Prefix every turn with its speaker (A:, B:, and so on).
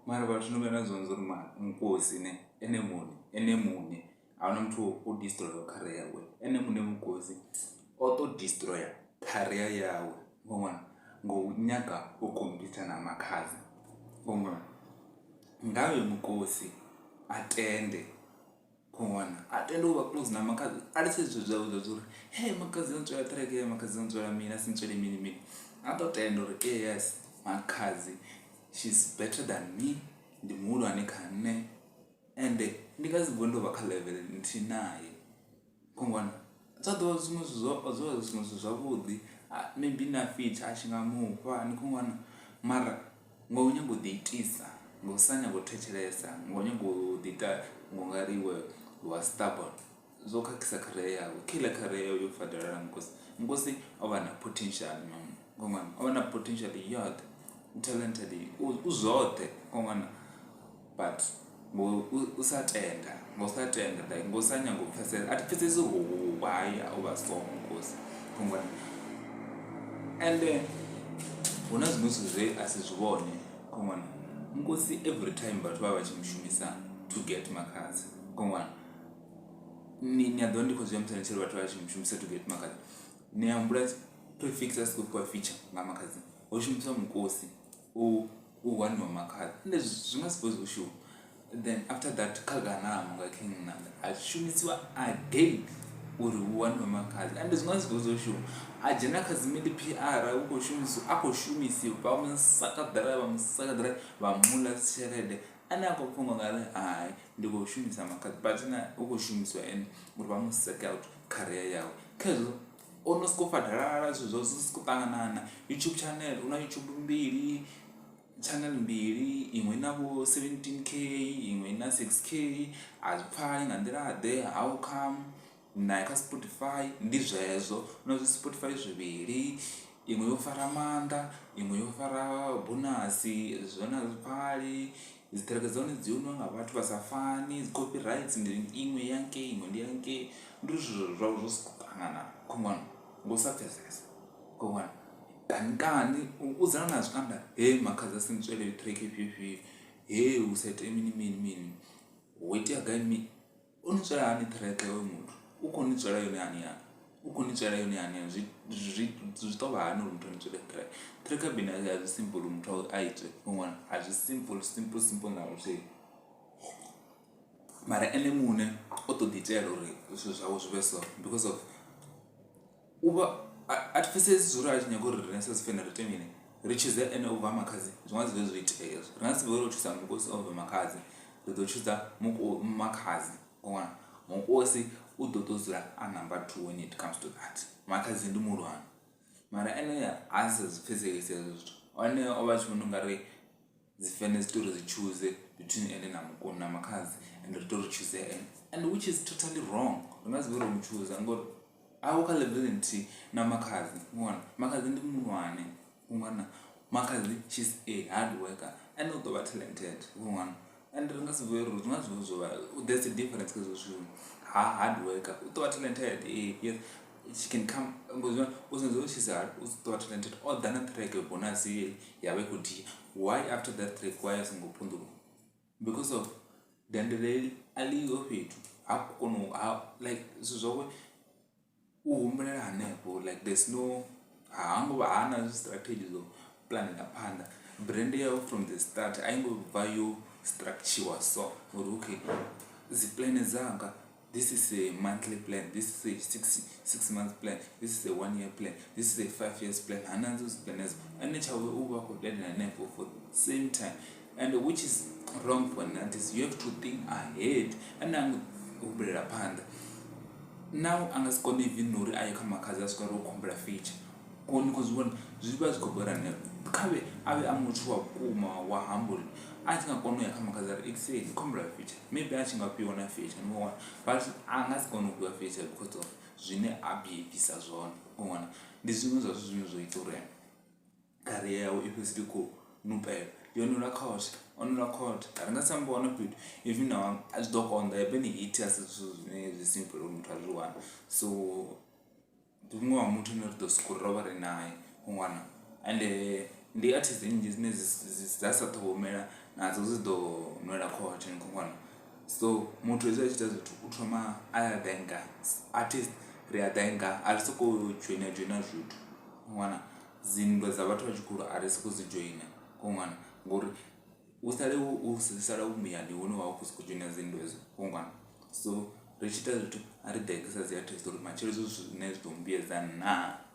A: Mara vhathu no vhuya na zwi vhona zwa uri mukosi ne ene muṋe ene muṋe ahuna muthu o destroyer career yawe ene muṋe mukosi o to destroyer career yawe ṅwana ngo u nyaga u khomphitha na makhadzi ngavhe mukosi a tende ṅwana a tende u vha close na makhadzi a litshe zwithu zwawe zwa uri hey makhadzi o ntswela track ya makhadzi o ntswela mini a si ntswele mini mini a ḓo tenda uri ee yes makhadzi she's better than me ndi muhulwane kha nṋe ende ndi nga si vuwe ndo vha kha level nthihi naye khongwana zwa ḓovha zwiṅwe zwithu zwo zwo vha zwiṅwe zwithu zwavhuḓi maybe na feature a tshi nga mufha ni khou wana mara nga u nyaga u ḓi itisa nga u sa nyaga u thetshelesa nga u nyaga u ḓi ita u nga ri iwe wa stubborn zwo khakhisa career yawe kha heiḽa career yawe yo fadalala mukosi mukosi o vha na potential ṅwana o vha na potential yoṱhe u talented u zwoṱhe ṅwana but ngo u sa tenda ngo sa tenda like ngo sa nyaga u pfesesa a thi pfesesi uri why o vha so mukosi ṅwana ende hu na zwiṅwe zwithu zwe a si zwi vhone ṅwana mukosi every time vhathu vha vha tshi mu shumisa to get makhadzi ṅwana ni ni a ḓovha ndi khou zwi ambisa ni tshi ri vhathu vha tshi mu shumisa to get makhadzi ni a humbula prefix a si khou fhiwa feature nga makhadzi ho shumiswa mukosi u u waniwa makhadzi ende zwi nga suppose u shuma then after that kha ganamo nga king nanda a shumisiwa again uri hu waniwe makhadzi ende zwi nga suppose u shuma a dzhena kha dzi midi P_R u khou shumisiwa a khou shumisiwa vha musakaḓira vha musakaḓira vha muḽa tshelede ane a khou pfha unga ri hai ndi khou shumisa makhadzi but na u khou shumisiwa ene uri vha mu seke out career yawe khezwo o no sokou fadalala zwithu zwawe zwi sokou ṱanganana YouTube channel una YouTube mbili channel mbili iṅwe i na vho 17 k iṅwe i na 6 k a zwi pfali nga nḓila ḓe how come naye kha Spotify ndi zwezwo na zwi Spotify zwivhili iṅwe yo fara maanḓa iṅwe yo fara bonasi zwone a zwi pfali dzi ṱhireke dza hone dzi oniwa nga vhathu vha sa fani dzi copyrights ndi iṅwe ya ngei iṅwe ndi ya ngei ndi zwithu zwawe zwo sokou ṱangana khongwana ngo sa pfesesa khongwana kani kani u dzula na zwikanda he makhadzi a si ntswele track ifhio ifhio he hu sa itee mini mini mini ho itea gai mini o ni tswela hani track hoyo muthu u khou ni tswela yone hani hani u khou ni tswela yone hani hani zwi zwi zwi to vha hani uri muthu a ni tswele track track a bina a zwi simple muthu a i tswe ṅwana a zwi simple simple simple na luthihi mara ene muṋe o to ḓi itela uri zwithu zwawe zwi vhe so because of u vha a thi pfhesesi zwo uri a tshi nyaga uri riṋe sa dzi fene ri ite mini ri tshuze ene u bva makhadzi zwi nga si vhe zwo itea hezwo ri nga si vhe ro tshuza mukosi over makhadzi ri ḓo tshuza makhadzi ṅwana mukosi u ḓo ṱo dzula a number 2 when it comes to that makhadzi ndi muhulwane mara ene a sa zwi pfhesesi hezwo zwithu ene o vha a tshi vhona ungari dzi fene dzi tea uri dzi tshuze between ene na mukoni na makhadzi and ri tea uri tshuze ene and which is totally wrong ri nga si vhe ro mu tshuza ngori a u kha level nthihi na makhadzi ṅwana makhadzi ndi muhulwane ṅwana makhadzi she's a hard worker and u ḓo vha talented ṅwana and ri nga si vhuye ri nga zwi zwo vha there's a difference kha zwithu ha hard worker u ḓo vha talented yes she can come ngozwa u since she's hard u ḓo vha talented o ḓa na track bonus ya vha i khou dia why after that track why a songo punḓuluwa because of dendele a ḽiho fhethu ha kona u ha like zwithu zwawe u humbulela hanefho like there's no ha ngo vha hana strategy dzo pulanela phanḓa brand yawe from the start a i ngo bva yo structure so uri okay dzi plan dzanga this is a monthly plan this is a six month plan this is a one year plan this is a 5 years plan hana dzo dzi plan edzo ene tshawe u vha khou tendela hanefho for same time and which is wrong for an artist you have to think ahead ane a humbulela phanḓa now a nga si kone even uri a ye kha makhadzi a swika ri u humbela feature ni khou zwi vhona zwi vha zwi khou bora hanefho khavhe a vhe a muthu wa vhukuma wa humble a tshi nga kona u ya kha makhadzi a ri ekse ndi khou humbela feature maybe a tshi nga fhiwa na feature ni wana but a nga si kone u fhiwa feature because of zwine a behavisa zwone u wana ndi zwiṅwe zwa zwithu zwine zwo ita uri career yawe i fhedzisele i khou ṋupela yo nwelwa court o nwelwa court ri nga si ambe wana fhethu even na zwi ḓo konḓa even hit a si zwithu zwine zwi simple uri muthu a zwi wane so ndi muṅwe wa muthu ane ri ḓo sokou ri rovha ri naye u ṅwana ende. Ndi artist nnzhi dzine dza sa ṱhogomela nadzo dzi ḓo nwela khothe khongwana, so muthu hezwi a tshi ita zwithu u thoma a ya bank artist ri a denga a ri sokou dzhoina dzhoina zwithu ṅwana dzinndwa dza vhathu vha tshi khou lwa a ri sokou dzi dzhoina khongwana ngori u sale u sala u muyani hune wavha u khou sokou dzhoina dzinndwa hedzo khongwana. So ri tshi ita zwithu a ri ḓeke sa dzi artist uri matshelo hezwi zwithu zwine zwi ḓo mbuyedza naa.